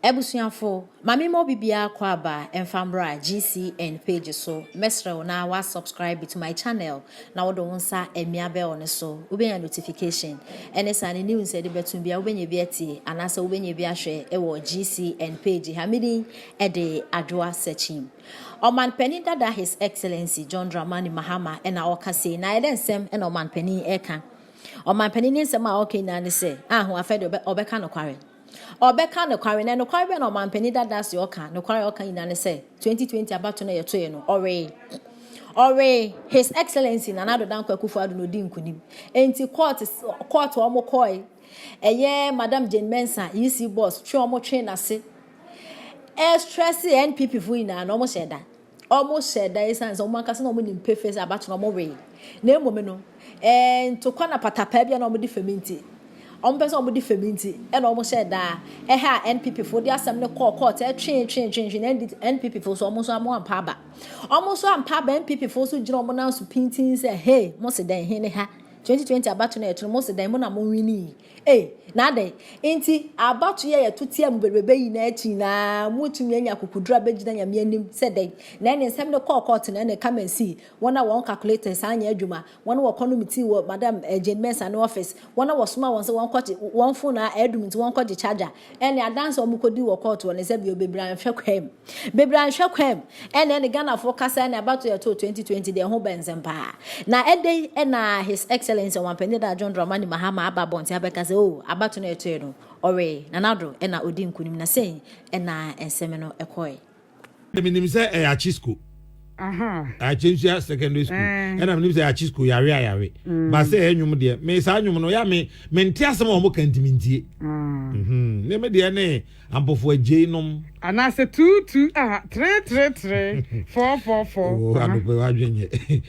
Abusuafo, ma me ma obi biara kɔ aba mfa mbra GCN page so. Mɛsrɛ wo na wa subscribe to my channel na wode wo nsa amia bell no so. Wobɛnya notification ɛne saa ne news a ɛde bɛto biara wobɛnya bi atie anaasɛ wobɛnya bi ahwɛ ɛwɔ GCN page ha. Me din ɛde Adwoa Sekyim. Ɔmanpanin dada His Excellency John Dramani Mahama ɛna ɔka sei na ɛdɛ nsɛm ɛna ɔmanpanin ɛka. Ɔmanpanin ne nsɛm a ɔka nyinaa ne sɛ, aho afɛ de ɔbɛka nokware. Ɔbɛka nokware na nokware bɛn na ɔmanpanin dada se ɔka? Nokware a ɔka nyinaa ne sɛ 2020 abato no yɛtoeɛ no ɔwee. Ɔwee His Excellency Nana Addo Dankwa Akufo-Addo na odi nkunim. Enti court court wɔn kɔe. Ɛyɛ Madam Jane Mensah, EC boss, twe wɔn twe n'ase. Ɛstress NPP fo nyinaa na wɔn hyɛ da. Wɔn hyɛ da esiane sɛ wɔn ankasa na wɔn nim pefee sɛ abato no wɔn wee. Na mmom no, ɛɛ ntokwa na patapaa bi a na wɔde fam nti, wɔn pɛ sɛ wɔde fam nti, ɛna wɔn hyɛ da ɛha NPP fo de asɛm no kɔɔ court ɛtwe twe twe twe na NPP fo so wɔn nso wɔn ampa aba. Wɔn nso ampa aba. NPP fo nso gyina wɔn nan so pintin sɛ, hey, mo si dɛn he ne ha 2020 abato no yɛto no, mo si dɛn mo na mo win? Ee, na adɛn nti abato yɛ yɛto tia mu bebrebe yi na akyi na motumi anya akokuduro abɛgyina Nyame anim sɛ dɛn? Na ɛne nsɛm no kɔɔ court na ɛne come and see wɔn a wɔn calculators anyɛ adwuma, wɔn a wɔkɔ no tii wɔ Madam Jane Mensah ne office, wɔn a wɔsoma wɔn sɛ wɔn kɔgye wɔn phone a ɛdum nti wɔn kɔgye charger, ɛne adanse a wɔn kɔdi wɔ court wɔ ne sɛ bio bebree anhwɛ kwam, bebree anhwɛ kwam. Ɛne Ghanafoɔ kasa ɛne abato yɛto 2020 deɛ ɛho bɛn nsɛm paa. Na ɛdɛ ɛna His Excellence Ɔmanpanin da John Dramani Mahama aba abɔnten abɛka sɛ, o, abato no yɛtoɛ no ɔwee, Nana Addo ɛna odi nkunim, na sɛn ɛna nsɛm no ɛkɔɛ. Menim sɛ ɛyɛ Achisco, Akyensua Secondary School, ɛna menim sɛ Achisco yare a yare ba sɛ ɛyɛ nnwom deɛ. Me saa nnwom no ya me mente asɛm a ɔmo ka ntimi ntie. Ne me deɛ ne ampɔfo agyei nom. Anaasɛ 2 2 3 3 3 4 4 4. Oh, anɔpɛ wadwenyɛ.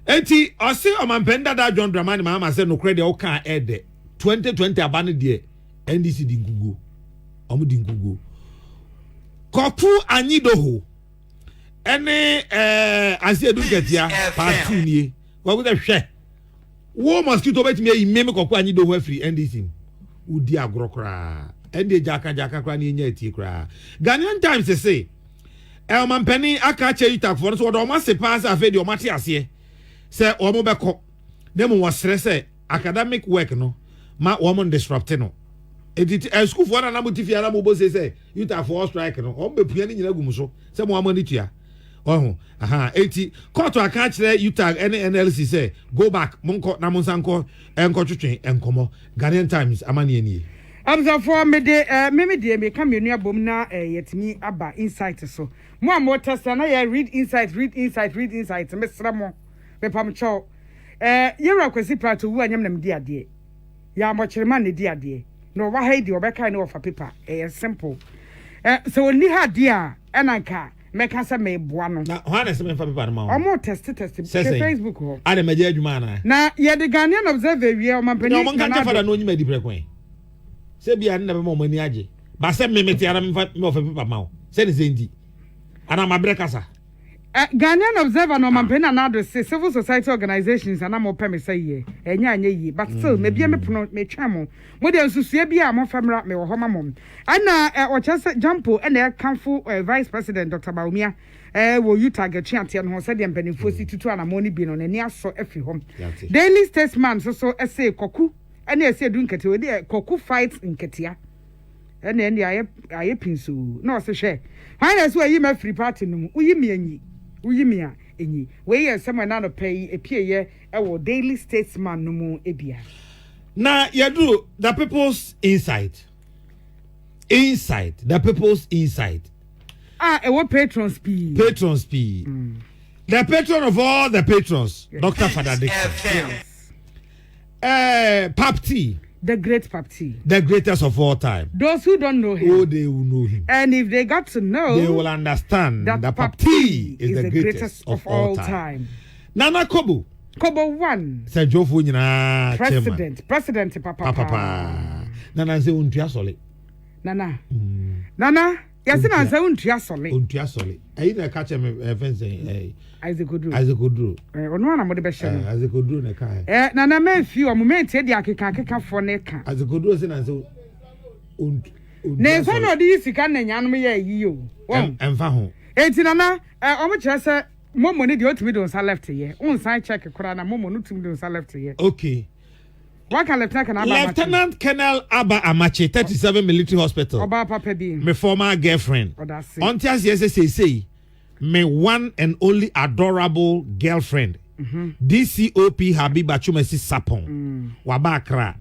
Eti ɔse ɔmampanin dada John Dramani Mahama sɛ nokorɛ deɛ ɔka ɛdɛ 2020 aba no deɛ, NDC di nkuguo, ɔmo di nkuguo. Kɔku Anyidoho ɛne Asiedu Nketia part two nie. Kɔku sɛ, hwɛ, wo mosquito bɛtumi ayi mmemme Kɔku Anyidoho afiri NDC mu, wodi agorɔ koraa. Ɛnde gyaka gyaka koraa ne enya etie koraa. Ghanaian Times se ɔmampanin aka akyɛ UTAGfoɔ no so wɔde ɔmo ase paa sɛ afei deɛ ɔmo ate aseɛ sɛ ɔmo bɛkɔ, na mu wɔsrɛ sɛ academic work no ma wɔn disrupt no. Eti sukuufoɔ na anam ti fie anam bɔ se sɛ UTAGfoɔ strike no, wɔn bɛ pua ne nyinaa gu mu so sɛ mo ama ne tua ɔho aha. Eti court aka akyerɛ UTAG ɛne NLC sɛ go back, mo nkɔ na mo nsa nkɔ nkɔtwetwe nkɔmɔ. Ghanaian Times amaneɛ nie. Abusuafoɔ, mede meme deɛ meka mmienu abom na yɛtumi aba Insight so. Mo a mo test na yɛ read Insight, read Insight, read Insight, mesrɛ mo, mepam kyɛw. Yɛwura Kwasi Prato wu anyam na medi adeɛ yɛ amɔkyerema na di adeɛ na ɔwɔ ha yi deɛ ɔbɛka ne wɔfa paper. Ɛyɛ simple. Sɛ ɔnni ha adeɛ a, ɛna nka mɛka sɛ meboa no. Na hɔn na sɛ mɛmfa paper no ma wɔn. Ɔmo test test hwɛ Facebook hɔ. Ade mɛgye adwuma ana? Na yɛde Ghanaian Observer wie ɔmampanin. Na ɔmo nka nkyɛn fada na onyim adi prɛko yi sɛ bia ne na bɛma ɔmo ani agye ba sɛ mmemme te ara mfa mɛ paper ma wo sɛ ne sɛ nti ana mabrɛ kasa. Ghanaian Observer na ɔmampanin Nana Addo se civil society organizations ana mo pɛ me sɛ yie ɛnyɛ anyɛ yie, but still mebie me pono metwɛn mo. Mo deɛ nsusua bi a momfa mmra, mewɔ hɔ ma mo. Ɛna ɔkyerɛ sɛ Jampo ɛna ɛkamfo Vice President Dr Bawumia wɔ UTAG atuateɛ no ho sɛdeɛ mpanimfoɔ si tutu anammɔn no bi no, n'ani asɔ afiri hɔ. Daily Statesman nso so ɛse Kɔku ɛne ɛsɛ edu nketewa ɛde Kɔku fight Nketea ɛna ɛne ayɛ pinsoo na ɔse, hwɛ, hwan na ɛsɛ wɔyi ma afiri party no mu? Woyi mi anyi, woyi mi a enyi. Wei yɛ nsɛm a ɛna anɔpɛ yi epieyɛ ɛwɔ Daily Statesman no mu ebia. Na yɛduru The People's Insight, Insight, The People's Insight. A ɛwɔ patrons pii. Patrons pii. The patron of all the patrons, yes. Dr. Fada Dixon. Yes. Papti. The great Papti. The greatest of all time. Those who don't know him. Oh, they will know him. And if they got to know, they will understand that, that Papti is the greatest of all time. Time. Nana Kobo. Kobo one. Sɛ Jofo nyinaa chairman. President. President papa. Papa. Nana sɛ ontua sɔle. Nana. Nana. Yɛsɛ na sɛ ontua sɔle. Ontua sɔle. Ɛyi na ɛka kyerɛ me ɛfɛn sɛn ɛyi. Isaac Oduro. Isaac Oduro. Ɔno ana mo de bɛhyɛ no. Isaac Oduro na ɛka yɛ. Nana mɛnfi ɔmo mɛntie deɛ akeka akekafoɔ ne ka. Isaac Oduro sɛ na sɛ ontu. Ne nsa na ɔde yi sika na nyanom yɛ ayi o. Wɔn. Ɛmfa ho. Enti nana ɛ wɔn kyerɛ sɛ momo ne deɛ otumi de nsa left yɛ. Nsan check koraa na momo no tumi de nsa left yɛ. Okay. Waka Lieutenant Colonel Abba Amakye. Lieutenant Colonel Abba Amakye, 37 Military Hospital. Ɔbaa papa bi. Me former girlfriend. Ɔda ase. Ɔnte aseɛ sɛ seesei me one and only adorable girlfriend. Mm -hmm. DCOP Habiba Chumasi Sapon. Waba Accra.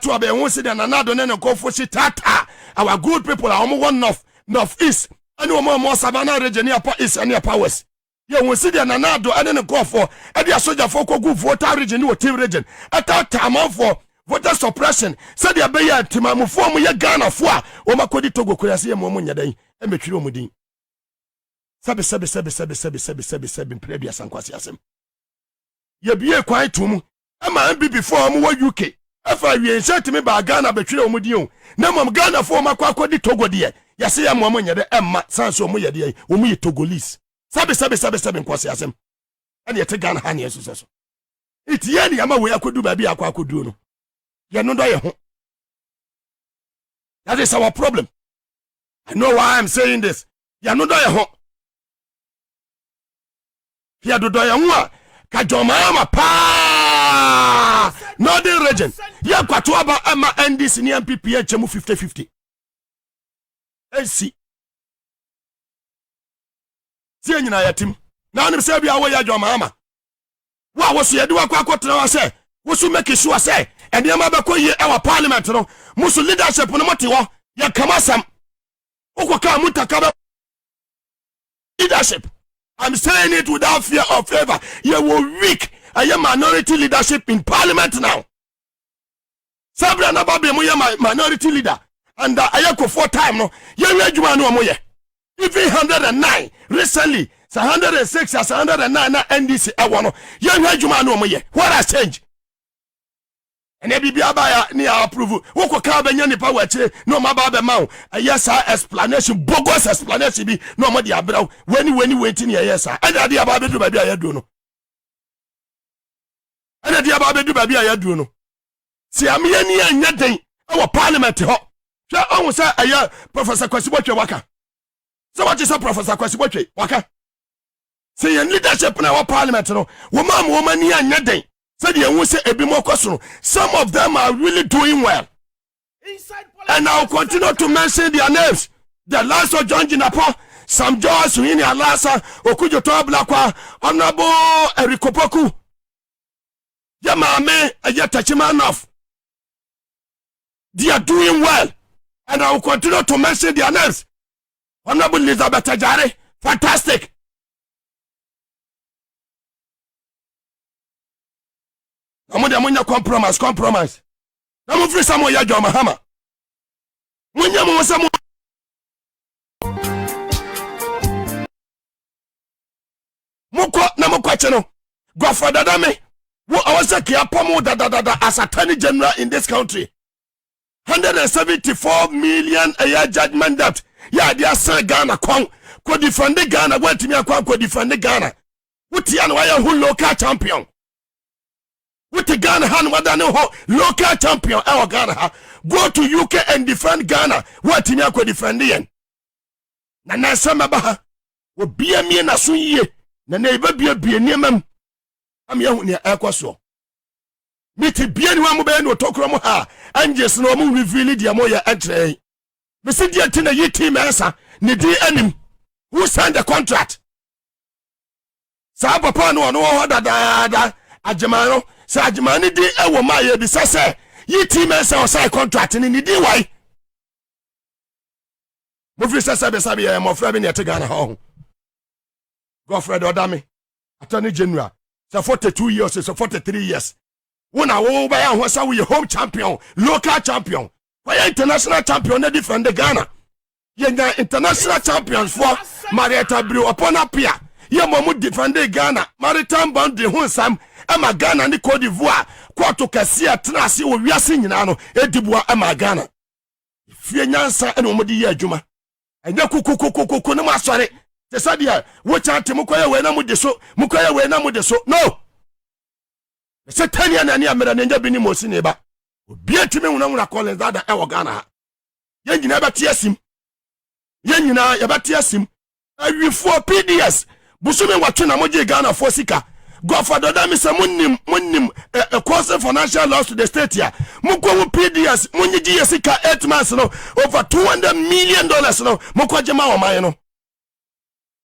To abɛn ho si deɛ Nana Addo ne ne nkurɔfoɔ si taataa our good people a wɔn wɔ north, north east ɛne wɔn a wɔn wɔ savannah region ne upper east ɛne upper west. Yɛhu si deɛ Nana Addo ɛne ne nkurɔfoɔ ɛde asogyafoɔ kɔgu Volta region ne Oti region ɛtaataa amanfoɔ, voter suppression, sɛdeɛ ɛbɛyɛ a ntimamufoɔ a wɔyɛ Ghanafoɔ a wɔn akɔdi Togo kura sɛ yɛmmoa wɔn nyɛ dɛn ɛmmɛtwiri wɔn din. Sɛbe sɛbe sɛbe sɛbe sɛbe sɛbe sɛbe sɛbe mpere aduasa nkwaseasɛm. Yɛbue kwan to mu ma NPP foɔ a wɔn wɔ UK ɛfa awie nhyɛ tumi baa Ghana bɛtwerɛ wɔn din o, na mmom Ghana foɔ wɔn akɔ akɔdi Togo deɛ yɛse yɛ mmoa mo nyɛ dɛ ɛmma san sɛ wɔn yɛ deɛ wɔn yɛ Togolese. Sɛbe sɛbe sɛbe sɛbe nkwaseasɛm ɛne ɛte Ghana ha ne ɛsosɛ so. Nti yɛn ne yɛma wei akɔdu baabi a akɔ akɔduro no, yɛnodɔ yɛ ho. That is our problem. I know why I'm saying this. Yɛnodɔ yɛ ho. Yɛdodɔ yɛn ho a, ka John Mahama paa Northern region yɛ nkwato aba ɛma NDC ne NPP nkyɛ mu 50-50. Ɛnsi. Sɛ yɛn nyinaa yɛtem. Na wonim sɛ bia woyɛ John Mahama. Wo a woso yɛde wakɔ akɔtena hɔ sɛ woso make sure sɛ nneɛma bɛkɔ yie ɛwɔ parliament no mo so leadership no mote hɔ yɛkam asɛm. Wokɔ kaa mu ntaka bɛ leadership. I'm saying it without fear or favor. Yɛwɔ weak ɛyɛ minority leadership in parliament now. Sɛ bere na ba bɛ mu yɛ minority leader and ɛyɛ kofoɔ time no yɛhwɛ adwuma no wɔn yɛ. Even 109 recently sɛ 106 as 109 na NDC ɛwɔ no yɛhwɛ adwuma no wɔn yɛ. What has changed? Ɛnɛ biribi aba ya ne yɛ approve wokɔ kaa bɛnya nipa wɔ akyire na ɔma ba bɛma wo ɛyɛ saa explanation, bogus explanation bi na ɔmo de abrɛ wo wani wani wei ti ne ɛyɛ saa. Ɛna adeɛ aba abɛduru baabi a yɛaduro no, ɛna adeɛ aba abɛduru baabi a yɛaduro no, sɛ ameɛ ni anyɛ den ɛwɔ parliament hɔ. Hwɛ, ɔho sɛ ɛyɛ Professor Kwasi Botwe waka sɛ wɔkye sɛ Professor Kwasi Botwe waka sɛ yɛn leadership na ɛwɔ parliament no, wɔn a wɔn ani anyɛ den sɛdeɛ ɛhu sɛ ebi mo kɔ so no, some of them are really doing well and I will continue to mention their names, the likes of John Jinapor, Sam George, Suhini Alasa, Okudzeto Ablakwa, Honorable Eric Opoku, yɛ maame ɛyɛ Techiman North. They are doing well and I will continue to mention their names. Honorable Elizabeth Ajare, fantastic. Na mo deɛ monyɛ compromise compromise na momfiri sɛ moyɛ John Mahama, monyɛ mo ho sɛ mo mokɔ na mokɔkye no. Godfrey Dada, me wo ɔwɔ sɛ kea pɔm wo dadadada as attorney general in this country. 174 million ɛyɛ judgment debt yɛ adeɛ asan Ghana kɔn kɔ defend Ghana, woantumi akɔ akɔ defend Ghana. Wotia na wayɛ ho local champion. Wote Ghana ha na wada ne ho local champion ɛwɔ Ghana ha. Go to UK and defend Ghana. Woatumi akɔ defend yɛn na nansɛm bɛba ha. Obia mie n'aso yie na na yɛbɛbiebie nneɛma mu ama yɛahu nea ɛrekɔ soɔ. Mete bie ne hɔ a mobɛyɛ ne ɔtɔkorɔ mu ha a ɛngye so na wɔn reveal deɛ moyɛ ɛnkyerɛ yɛn. Mesi deɛ nti na yi team ɛnsa ne din anim. Who signed the contract? Saa papa no ɔno wɔ hɔ dadaada, Agyeman no sɛ Agyeman no din ɛwɔ mu a yɛbisa sɛ yi team ɛnsa ɔsign contract no ne din wae. Mofiri sɛ sɛbesɛbe yɛyɛ mmɔfra bi ne ɛte Ghana ha ɔho. Godfred Ɔdame, Attorney General, sɛ 42 years sɛ 43 years wo na wo bɛyɛ ho sɛ woyɛ home champion, local champion, wɔyɛ international champion na defend Ghana. Yɛnya international champions foɔ, Marietta Biri Ɔpɔn Apia yɛ mmɔ mu defend Ghana maritime boundary ho nsɛm ɛma Ghana ne Cote d'Ivoire kɔɔto kɛseɛ tena ase wɔ wiase nyinaa no ɛdi boa ɛma Ghana. Fie nyansa ɛna wɔn de yɛ adwuma, ɛnyɛ kokokokoko ne mo asɔre te sɛ deɛ wokyɛn te mokɔyɛ wei na mo de so, mokɔyɛ wei na mo de so no. Sɛ tania na ne amena ne nya bi ne mo si ne ba. Obi atumi nwunawuna Collins Dada ɛwɔ Ghana ha. Yɛn nyinaa bɛte asim, yɛn nyinaa yɛbɛte asim. Awifoɔ PDS, bosome 8 na mogye Ghanafoɔ sika. Gɔfa dɔda mi sɛ monim monim ɛ causing financial loss to the state a mokɔwu. PDS, monyegye yɛ sika 8 months no, over $200 million no mokɔgye ma ɔman no.